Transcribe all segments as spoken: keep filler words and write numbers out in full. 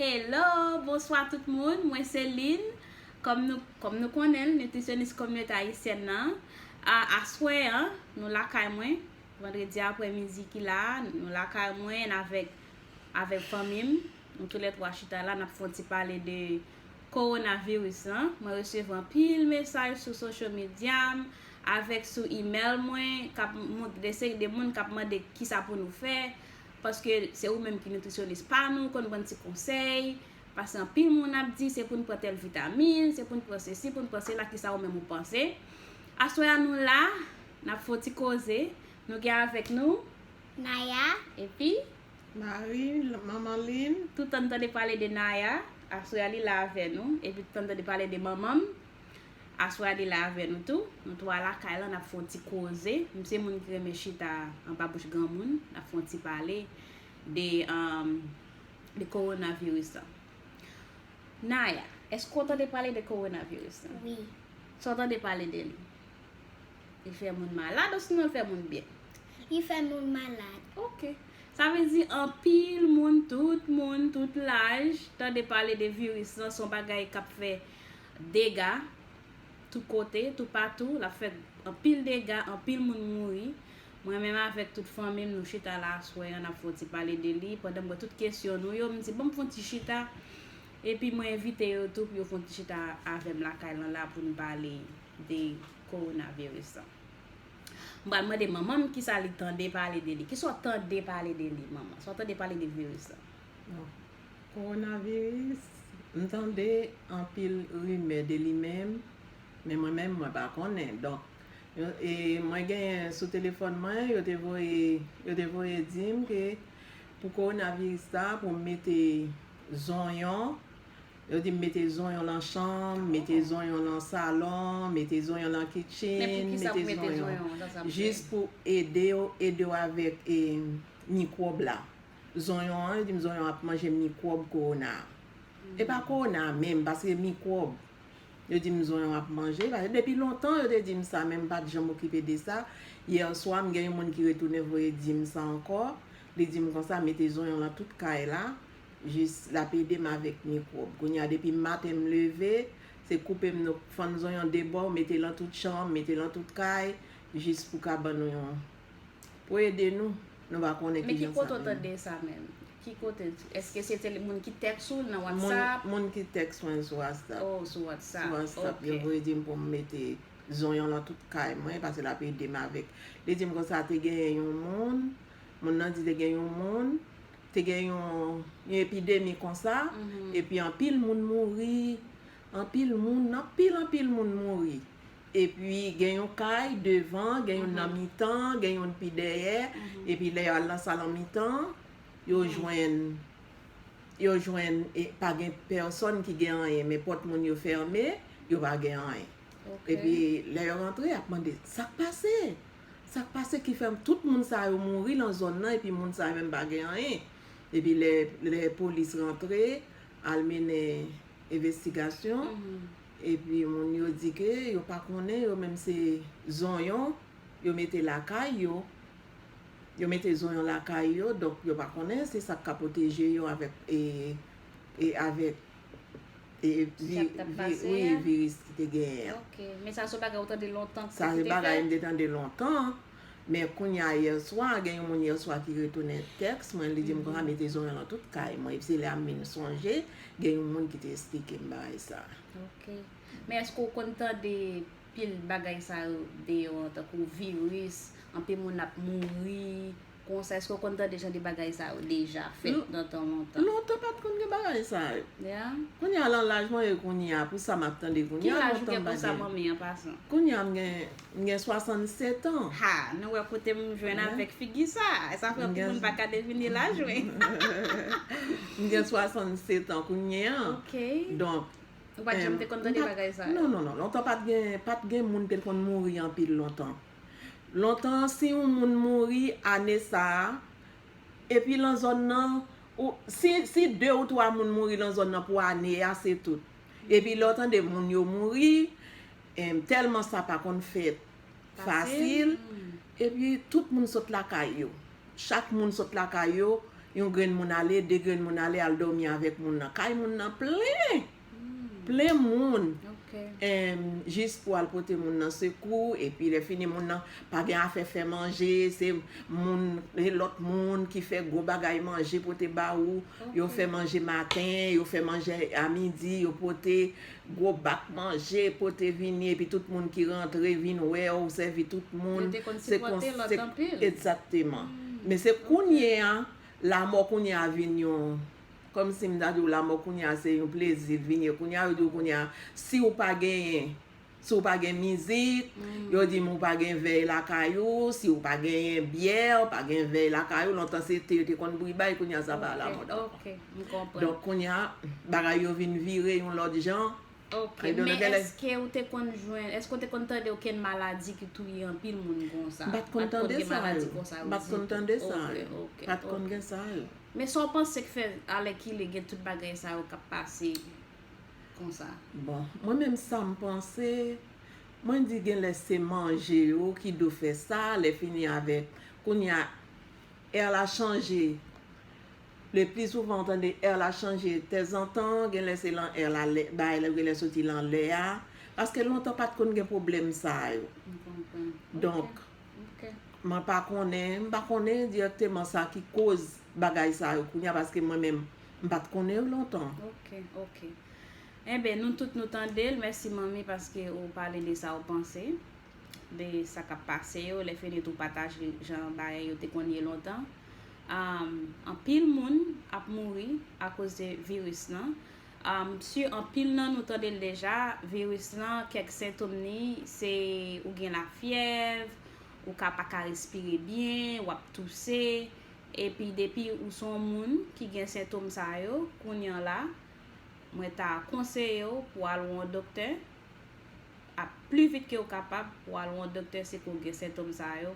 Hello, bonswa tout moun, mwen se Lynn. Kòm nou, kòm nou konnen l, nitrisyonis kominote ayisyèn nan. A, aswè an, nou lakay mwen. Vandredi aprèmidi ki la, nou lakay mwen avèk, avèk fanmi m. Nou toulètwa chita la, n ap fè yon ti pale de kowonaviris lan. Mwen resevwa anpil mesaj sou social media m, avèk sou email mwen, k ap mont-, de seri de moun k ap mande kisa pou nou fè. Paske se ou menm ki nitrisyonis pa nou, konn ban n ti konsèy. Paske anpil moun ap di se pou n pran tèl vitamin, se pou n pran sesi, pou n pran sela, kisa ou menm ou panse? Aswè a nou la, n ap fè yon ti koze. Nou gen avèk nou Naya, epi Marie, manman Lynn. Tout tan n tande pale de Naya, aswè a li la avè nou. Epi tout tan n tande pale de manman m, aswè a li la avè nou tou. Nou twa lakay lan, n ap fè yon ti koze. M se moun ki renmen chita anba bouch granmoun, n ap fè yon ti pale de, um, de kowonaviris lan. Naya, èske w tande pale de kowonaviris lan? Wi. Sa w tande pale de li? Li fè moun malad osinon li fè moun byen? Li fè moun malad. Ok. Sa vle di anpil moun, tout moun, tout laj, tande pale de viris lan, se yon bagay k ap fè dega tout kote, toupatou, l ap fè anpil dega, anpil moun mouri. Mwen menm avèk tout fanmi m, nou chita la aswè an, n ap fè yon ti pale de li. Pandan m wè tout kesyon nou yo, m di, "Ban m fè yon ti chita." Epi mwen envite yo tou pou yo fè yon ti chita avè m lakay lan la pou n pale de kowonaviris lan. M pral mande manman m kisa li tande pale de li. Kisa w tande pale de li, manman? Sa w tande pale de viris lan? Bon, kowonaviris, m tande anpil rimè de li menm, men mwen menm, mwen pa konnen. Donk, yo, e, mwen genyen sou telefòn mwen, yo te voye, yo te voye di m ke pou kowonaviris sa, pou m mete zonyon, yo di m mete zonyon lan chanm, mete zonyon lan salon, mete zonyon lan kitchen, mete zonyon. Jis pou ede w, ede w avèk, e, mikwòb la. Zonyon an, yo di m zonyon ap manje mikwòb kowona a. E pa kowona a menm, paske mikwòb. Yo di m zonyon ap manje. Paske depi lontan, yo te di m sa, men m pa t janm okipe de sa. Yè swa, m gen yon moun ki retounen voye di m sa ankò. Li di m konsa, mete zonyon lan tout kay la. Jis l ap ede m avèk mikwòb. Kounye a, depi maten m leve, se koupe m, nou fann zonyon de bò, mete lan tout chanm, mete lan tout kay, jis pou ka ban nou yon pou ede nou. Nou pa konnen kijan sa vini. Men ki kote w tande sa menm? Ki kote? Èske se te moun ki tèks ou nan WhatsApp? Moun ki tèks mwen sou WhatsApp. Oh, sou WhatsApp. Sou WhatsApp, yo voye di m pou m mete zonyon lan tout kay mwen, paske l ap ede m avèk. Li di m konsa te genyen yon moun, moun nan di te gen yon moun, te gen yon, yon epidemi konsa, epi anpil moun mouri, anpil moun, anpil, anpil moun mouri. Epi gen yon kay devan, gen youn nan mitan, gen youn pi dèyè, epi lè yo al nan sal an mitan, yo jwenn, yo jwenn, e, pa gen pèsòn ki gen anyen, men pòt moun yo fèmen, yo pa gen anyen. Epi lè yo rantre, y ap mande, "Sa k pase? Sa k pase ki fè tout moun sa yo mouri nan zòn nan, epi moun sa yo menm pa gen anyen?" Epi lè, lè polis rantre, al mennen envestigasyon, epi moun yo di ke yo pa konnen, yo menm se zonyon yo mete lakay yo. Yo mete zonyon lakay yo, donk yo pa konnen se sa k ka pwoteje yo avèk, e, e avèk, e, vi-, vi-, wi, viris ki te genyen an. Ok, men sa se yon bagay ou tande lontan ki te fèt? Sa se bagay m te tande lontan. Men kounye a yè swa, gen yon moun yè swa ki retounen tèks mwen, li di m konsa mete zonyon lan tout kay mwen. Epi se lè a m vin sonje, gen yon moun ki te esplike m bagay sa. Ok. Men èske w konn tande pil bagay sa yo deyò an, tankou viris, anpil moun ap mouri, konsa, èske w konn tande jan de bagay sa yo deja fèt nan tan lontan? Lontan pa t konn gen bagay sa yo. Ya. Kounye a lan laj mwen ye kounye a, pou sa m ap tande kounye a, lontan m pa gen. Ki laj ou gen konsa, manmi, an pasan? Kounye a m gen, m gen swasannset an. Ha, nou wè kote m jwenn avèk figi sa. Sa fè anpil moun pa ka devine laj mwen. M gen swasannset an kounye a. Ok. Donk, ou pa t janm te konn tande bagay sa yo? Non, non, non. Lontan pa t gen, pa t gen moun te konn mouri anpil lontan. Lontan, si yon moun mouri ane sa a, epi lan zòn nan, ou, si, si de ou twa moun mouri lan zòn nan pou ane a, se tout. Epi lè w tande moun yo mouri, em, tèlman sa pa konn fèt fasil, epi tout moun sot lakay yo. Chak moun sot lakay yo, Yon grenn moun ale, de grenn moun ale, al dòmi avèk moun nan. Kay moun nan plen. Plen moun. Ok. Em, jis pou al pote moun nan sekou, epi lè fini moun nan pa gen afè fè manje, se moun, e lòt moun ki fè gwo bagay manje pote ba ou, yo Ok. Fè manje maten, yo fè manje a midi, yo pote gwo bak manje, pote vini, epi tout moun ki rantre vin wè ou sèvi tout moun. Yo te konn Se kon- sipòte lòt se- anpil. Egzakteman. Men se kounye a, lamò kounye a vin yon, kòmsi m ta di w lamò kounye a se yon plezi l vin ye. Kounye a yo di w kounye a, si w pa genyen, si w pa gen mizik, yo di m ou pa gen vèy lakay ou, si w pa genyen byè, ou pa gen vèy lakay ou, lontan se te yo te konn bri bay, kounye a sa pa lamòd ankò. Ok, m konprann. Donk kounye a, bagay yo vin vire yon lòt jan. Ok, I don't know, men genlè- èske ou te konn jwenn, èske ou te konn tande okenn maladi ki touye anpil moun konsa? M pa t konn tande sa yo. M pa t konn tande sa yo. Ok, Pa t konn ok. Gen sa yo. Men sa w panse k fè alèkile gen tout bagay sa yo k ap pase konsa? Bon, mwen menm sa m panse, mwen di genlè se manje yo ki dwe fè sa, lè fini avèk. Kounye a, è la chanje. Le pli souvan ou tande è la chanje tèzantan, genlè se lan è la lè, bay lè genlè soti lan lè a. Paske lontan pa t konn gen pwoblèm sa yo. M konprann. Donk, Ok. mwen pa konnen, m pa konnen dirèkteman sa ki koz bagay sa yo kounye a, paske mwen menm, m pa t konnen yo lontan. Ok, ok. Enben, nou tout nou tande l. Mèsi manmi paske ou pale de sa ou panse, de sa k ap pase yo, lè fini tou pataje jan bagay yo te konn ye lontan. Um, anpil moun ap mouri akoz de viris lan. Um, si anpil nan nou tande l deja, viris lan, kèk sentòm ni, se ou gen lafyèv, ou ka pa ka respire byen, w ap touse, epi depi ou se yon moun ki gen sentòm sa yo, kounye a la, mwen ta konseye w pou al wè yon doktè, a pli vit ke w kapab pou al wè yon doktè si ke w gen sentòm sa yo.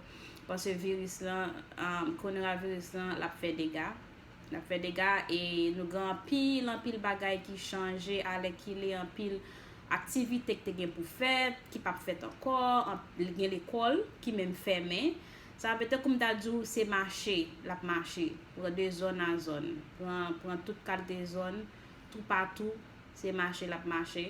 Paske viris lan, um, kowonaviris lan, l ap fè dega. L ap fè dega e nou gen anpil, anpil bagay ki chanje, alèkile anpil aktivite ki te gen pou fèt, ki p ap fèt ankò, an- gen lekòl ki menm fèmen. Sa vle tankou m ta di w se mache, l ap mache. Pran de zòn a zòn. Pran, pran tout kalite zòn, toupatou, se mache l ap mache.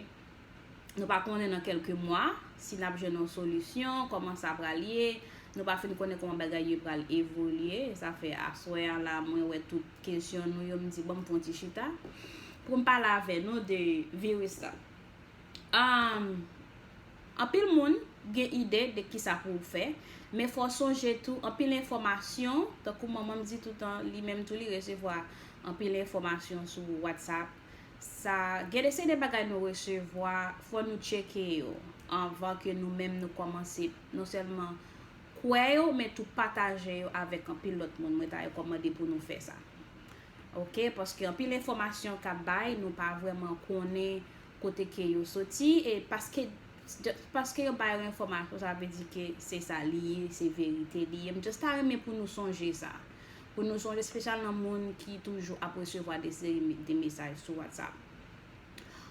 Nou pa konnen nan kèlke mwa si n ap jwenn yon solisyon, kòman sa pral ye. Nou pa fin konnen kòman bagay yo pral evolye. Sa fè aswè a la, mwen wè tout kesyon nou yo, m di, bon, m fè yon ti chita pou m pale avè nou de viris la. Um, anpil moun gen ide de kisa pou w fè, men fò w sonje tou, anpil enfòmasyon, tankou manman m di toutan, li menm tou li resevwa anpil enfòmasyon sou WhatsApp. Sa, gen de se de bagay nou resevwa, fò nou tcheke yo anvan ke nou menm nou kòmanse non sèlman kwè yo, men tou pataje yo avèk anpil lòt moun. Mwen ta rekòmande pou nou fè sa. Ok, paske anpil enfòmasyon k ap bay, nou pa vrèman konnen kote ke yo soti, e paske, paske yo bay yon enfòmasyon, sa vle di ke se sa li ye, se verite li ye. M just ta renmen pou nou sonje sa. Pou nou sonje, espesyalman moun ki toujou ap resevwa de seri de mesaj sou WhatsApp.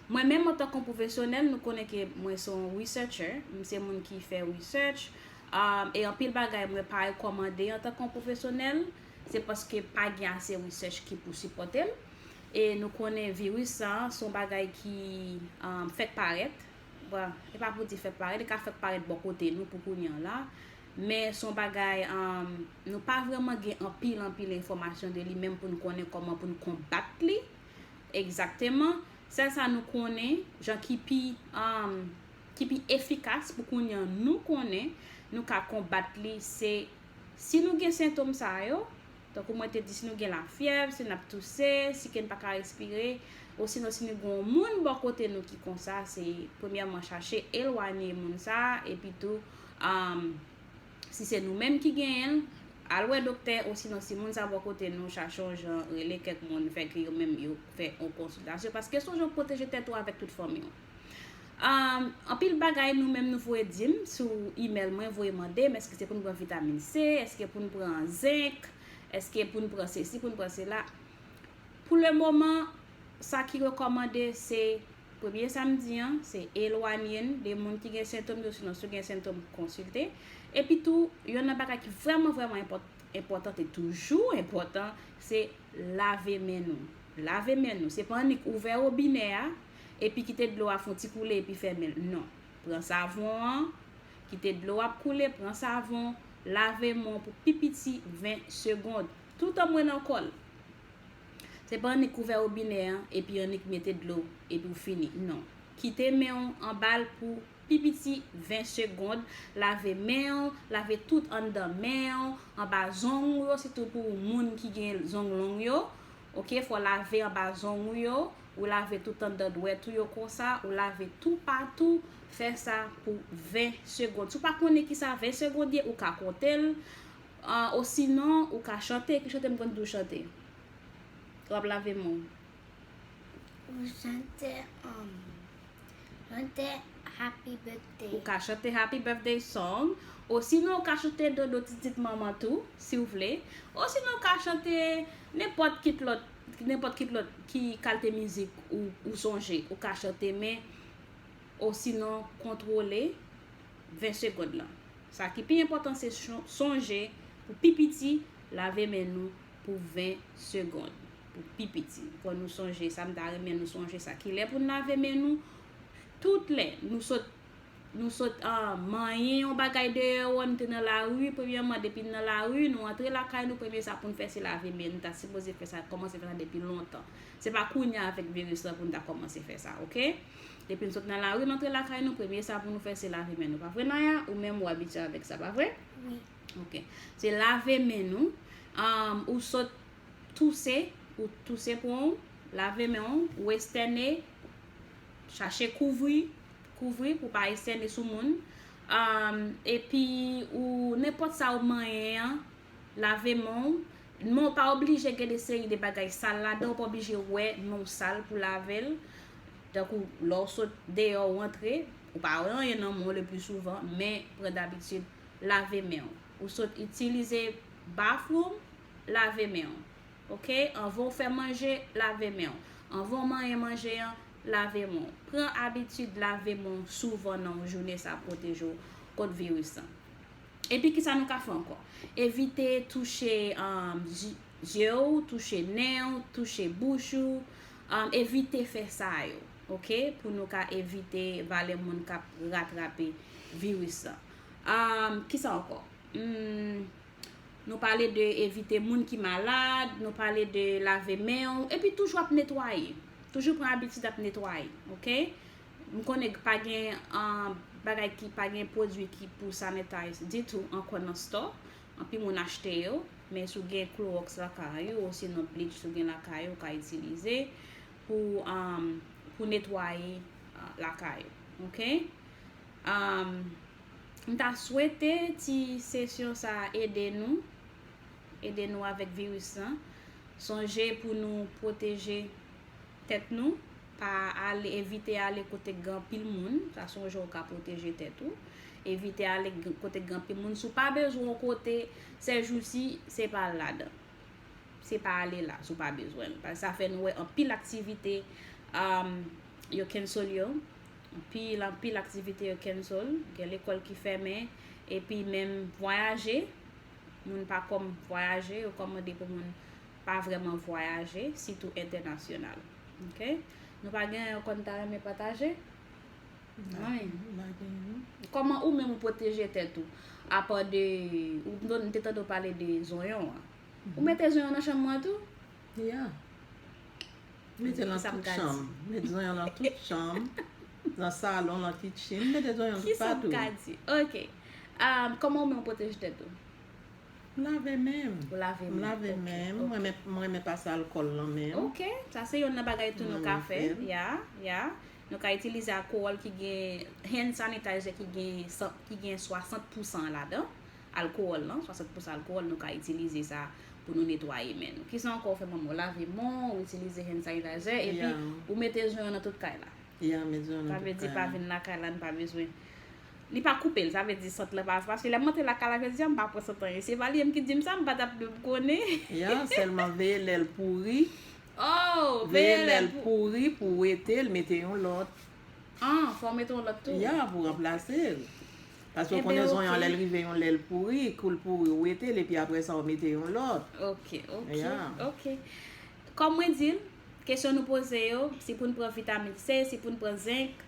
Mwen menm, antanke yon pwofesyonèl, nou konnen ke mwen se yon researcher, m se moun ki fè research, um, e anpil bagay mwen pa rekòmande antanke yon pwofesyonèl, se paske pa gen ase research ki pou sipòte l. E nou konnen viris sa, se yon bagay ki, um, fèk parèt. Bon, e pa pou di fèk parèt, li ka fèk parèt bò kote nou pou kounye a la. Men se yon bagay, um, nou pa vrèman gen anpil, anpil enfòmasyon de li menm pou n konnen kòman pou n konbat li. Egzakteman. Sèl sa nou konnen, jan ki pi, um, ki pi efikas pou kounye a nou konnen, nou ka konbat li, se si nou gen sentòm sa yo, tankou mwen te di, si nou gen lafyèv, si n ap touse, si ke n pa ka respire, osinon si nou gen yon moun bò kote nou ki konsa, se premyèman chache elwanye moun sa, epi tou, um, si se nou menm ki genyen l, al wè doktè, osinon si moun sa bò kote nou, chache yon jan, rele kèk moun, fè ke yo menm yo fè yon konsiltasyon, paske sonje w pwoteje tèt ou avèk tout fanmi w. Um, anpil bagay nou menm nou voye di m sou email mwen, voye mande m, èske se pou n pran vitamin C, èske pou n pran zenk, èske pou n pran sesi, pou n pran sela. Pou le moman, sa ki rekòmande se premye sa m di an, se elwanye n de moun ki gen sentòm yo, sinon si w gen sentòm, konsilte. Epi tou, yonn nan bagay ki vrèman, vrèman enpòtan, enpòtan, te toujou enpòtan, se lave men nou. Lave men nou. Se pa annik ouvè wobinè a, epi kite dlo a fè yon ti koule, epi fèmen l. Non. Pran savon an, kite dlo ap koule, pran savon, lave men w pou pi piti ven segonn. Toutan mwen nan kò l. Se pa annik ouvè wobinè an, epi annik mete dlo, epi w fini. Non. Kite men w anba l pou pi piti ven segonn. Lave men w, lave tout anndan men w, anba zong ou yo, sitou pou moun ki gen zong long yo. Oke, fò w lave anba zong ou yo, ou lave tout anndan dwèt ou yo konsa, ou lave toupatou, fè sa pou ven segonn. Si w pa konnen kisa ven segonn ye, ou ka konte l, ah, osinon, ou ka chante. Ki chante m konn di w chante? W ap lave men w. Ou chante, um, chante Happy Birthday. Ou ka chante Happy Birthday song. Osinon, ou ka chante Dodo Titit Manman tou, si w vle. Osinon, ou ka chante nenpòt ki lòt, nenpòt ki lòt ki kalite mizik ou, ou sonje. Ou ka chante, men osinon, kontwole ven segonn lan. Sa ki pi enpòtan, se chon- sonje pou pi piti, lave men nou pou ven segonn. Pou pi piti. Fò nou sonje sa, m ta renmen nou sonje sa. Kilè pou n lave men nou? Tout lè nou sot, nou sot, ah, manyen yon bagay deyò, nou te nan lari, premyèman, depi n nan lari, nou antre lakay nou, premye sa pou n fè, se lave men nou. Ta sipoze fè sa, kòmanse fè sa depi lontan. Se pa kounye a avèk viris lan pou n ta kòmanse fè sa, oke? Depi n sot nan lari, n antre lakay nou, premye sa pou nou fè, se lave men nou. Pa vre, Naya? Ou menm, ou abitye avèk sa, pa vre? Wi. Oke. Se lave men nou. Um, ou sot touse, ou touse pon w, lave men w, ou estène, chache kouvri, kouvri pou pa estène sou moun. Um, epi, ou, nenpòt sa ou manyen an, lave men w. Men w pa oblije gen de seri de bagay sal ladan, ou pa oblije wè men w sal pou lave l. Tankou lè w sot deyò, ou antre, ou pa wè anyen nan men w le pli souvan, men pran dabitid lave men w. Ou sot itilize bathroom, lave men w. Oke? Anvan w fè manje, lave men w. Anvan w manyen manje an, lave men w. Pran abitid lave men w souvan nan yon jounen, sa ap pwoteje w kont viris lan. Epi kisa nou ka fè ankò? Evite touche, um, zi- zye w, touche nen w, touche bouch ou. Um, evite fè sa yo, oke? Pou nou ka evite valè moun k ap ratrape viris lan. Um, kisa ankò? Hmm, nou pale de evite moun ki malad, nou pale de lave men w, epi toujou ap netwaye. Toujou pran abitid ap netwaye, oke? M konnen pa gen, ah, bagay ki, pa gen pwodui ki pou sanitize ditou ankò nan store. Anpil moun achte yo, men si w gen Clorox lakay ou, osinon bleach si w gen lakay ou, ou ka itilize pou, ah, pou netwaye, ah, lakay ou. Oke? Ah, m ta swete ti sesyon sa a ede nou, ede nou avèk viris lan. Sonje pou nou pwoteje tèt nou, pa ale, evite ale kote k gen anpil moun, sa se yon jan ou ka pwoteje tèt ou. Evite ale g- kote k gen anpil moun. Si w pa bezwen yon kote, sèjousi, se pa al ladan. Se pa ale la, si w pa bezwen l. Paske sa fè nou wè anpil aktivite, um, yo cancel yo. Anpil, anpil aktivite yo cancel. Gen lekòl ki fèmen. Epi menm vwayaje, moun pa kòm vwayaje, yo kòmande pou moun pa vrèman vwayaje, sitou entènasyonal. Oke? Nou pa gen anyen ankò n ta renmen pataje? Anyen. Kòman ou menm ou pwoteje tèt ou? Apa de, ou, m te tande w pale de zonyon an. Ou mete zonyon nan chanm mwen tou? Ya. Mete l nan tout chanm. Mete zonyon nan tout chanm. Nan salon, nan kitchen. Mete zonyon tout patou. Kisa m ka di? Oke. Ah, kòman ou menm ou pwoteje tèt ou? M lave men m. Ou lave men w. M lave men m. Mwen renmen, mwen renmen pase alkòl nan men m. Oke. Sa se yonn nan bagay tou nou ka fè. Ya, ya. Nou ka itilize alkòl ki gen, hand sanitizer ki gen san- ki gen swasant pousan ladan. Alkòl lan, swasant pousan alkòl, nou ka itilize sa pou nou netwaye men nou. Kisa ankò ou fè, manman? Ou lave men w, ou itilize hand sanitizer, epi ou mete zonyon nan tout kay la. Ya, mete zonyon nan tout kay la. Sa vle di pa vin lakay la, n pa bezwen. Li pa koupe l, sa vle di sant lan pa, paske lè m antre lakay la jodi a, m pa pran sant anyen. Se pa li menm ki di m sa, m pa t ap menm konnen. Ya, sèlman veye lè l pouri. Oh, veye lè l pouri pou w wete l, mete yon lòt. Ah, fò w mete yon lòt tou. Ya, pou ranplase l. Paske w konnen zonyon an, lè l rive yon lè l pouri, kou l pouri, ou wete l, epi apre sa, ou mete yon lòt. Ok, ok, ok. Kòm mwen di l, kesyon nou poze yo, si pou n pran vitamin C, si pou n pran zenk,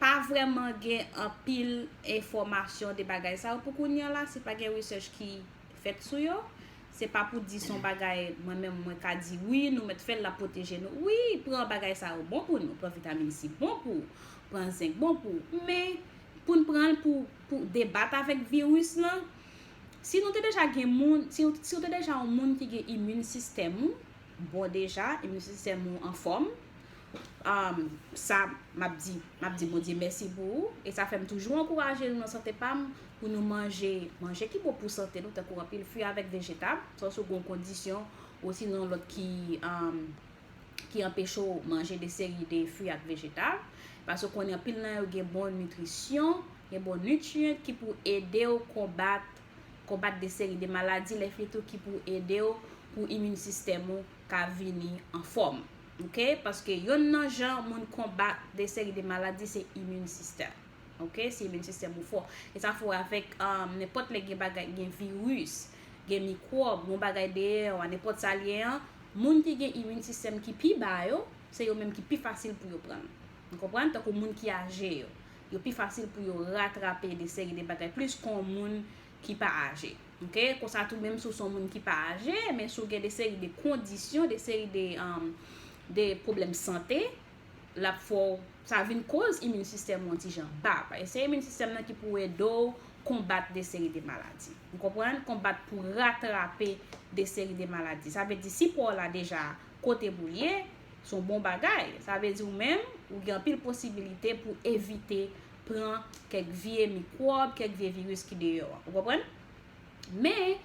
pa vrèman gen anpil enfòmasyon de bagay sa yo pou kounye a la, si pa gen research ki fèt sou yo. Se pa pou di se yon bagay mwen menm mwen ka di wi, nou mèt fè l, l ap pwoteje nou. Wi, pran bagay sa yo bon pou nou, pran vitamin C bon pou ou, pran zenk bon pou ou. Men pou n pran l pou, pou debat avèk viris lan, si nou te deja gen moun, si, si w te deja yon moun ki gen imin sistèm ou bon deja, imin sistèm ou anfòm, um, sa m ap di, m ap di Bondye mèsi pou ou. E sa fè m toujou ankouraje nou nan Sante Pam pou nou manje manje ki bon pou sante nou, tankou anpil fwi avèk vejetab, swa si w gen yon kondisyon osinon lòt ki, um, ki anpeche w manje de seri de fwi ak vejetab. Paske w konnen anpil nan yo gen bon nitrisyon, gen bon nutrient ki pou ede w konbat konbat de seri de maladi, lè fini tou ki pou ede w pou imin sistèm ou ka vini anfòm. Ok? Paske yonn nan jan moun konbat de seri de maladi se imin sistèm. Ok? Se imin sistèm ou fò. E sa fè w avèk um, nenpòt lè gen bagay, gen viris, gen mikwòb, yon bagay dèyè w, nenpòt sa l ye an, moun ki gen imin sistèm ki pi ba yo, se yo menm ki pi fasil pou yo pran l. Ou konprann? Tankou moun ki aje yo. Yo pi fasil pou yo ratrape de seri de bagay plis ke yon moun ki pa aje. Ok? Konsa tou, menm si w se yon moun ki pa aje, men si w gen de seri de kondisyon, de seri de, um, de pwoblèm sante, l ap fè w, sa vin koz imin sistèm ou yon ti jan ba. Paske se imin sistèm nan ki pou ede w konbat de seri de maladi. Ou konprann? Konbat pou ratrape de seri de maladi. Sa vle di si po w la deja kote pou l ye, se yon bon bagay. Sa vle di ou menm, ou gen anpil posibilite pou evite pran kèk vye mikwòb, kèk vye viris ki deyò a. Ou konprann? Men,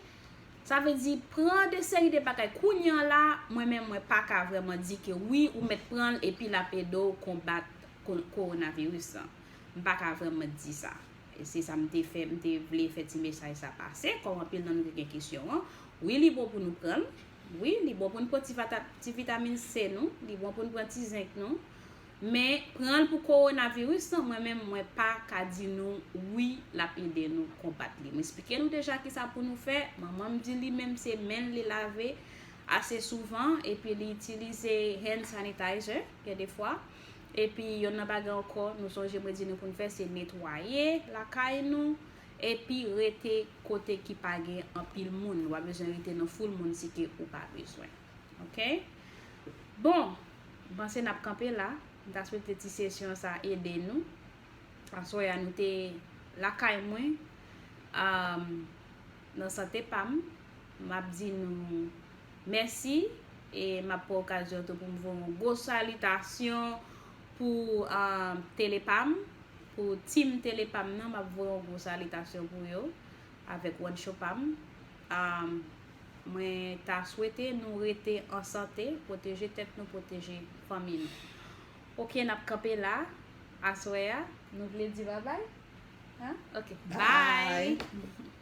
sa vle di pran de seri de bagay kounye a la, mwen menm mwen pa ka vrèman di ke wi, ou mèt pran l epi l ap ede w konbat ko- kowonaviris lan. M pa ka vrèman di sa. E se sa m te fè, m te vle fè ti mesaj sa pase, kòm anpil nan nou te gen kesyon an. Wi, li bon pou nou pran l. Wi, li bon pou n pran ti, vata, ti vitamin C nou, li bon pou n pran ti zenk nou. Men, pran l pou kowonaviris lan, mwen menm, mwen pa ka di nou wi, l ap ede nou konbat li. M eksplike nou deja kisa pou nou fè. Manman m di li menm se men l li lave ase souvan, epi li itilize hand sanitizer, gen de fwa. Epi, yonn nan bagay ankò, nou sonje mwen di nou pou n fè, se netwaye lakay nou, epi rete kote ki pa gen anpil moun. Ou pa bezwen rete nan foul moun si ke ou pa bezwen. Ok? Bon, m panse n ap kanpe la. M ta swete ti sesyon sa ede nou. Aswè a nou te lakay mwen, um, nan Sante Pam. M ap di nou mèsi e m ap pran okazyon tou pou m voye yon gwo salitasyon pou, um, Tele Pam, pou team Tele Pam nan, m ap voye yon gwo salitasyon pou yo avèk One Show Pam. Um, mwen ta swete nou rete an sante, pwoteje tèt nou, pwoteje fanmi nou. Ok, n ap kanpe la aswè a. Nou vle di babay? Hein? Ok. Bye. Bye.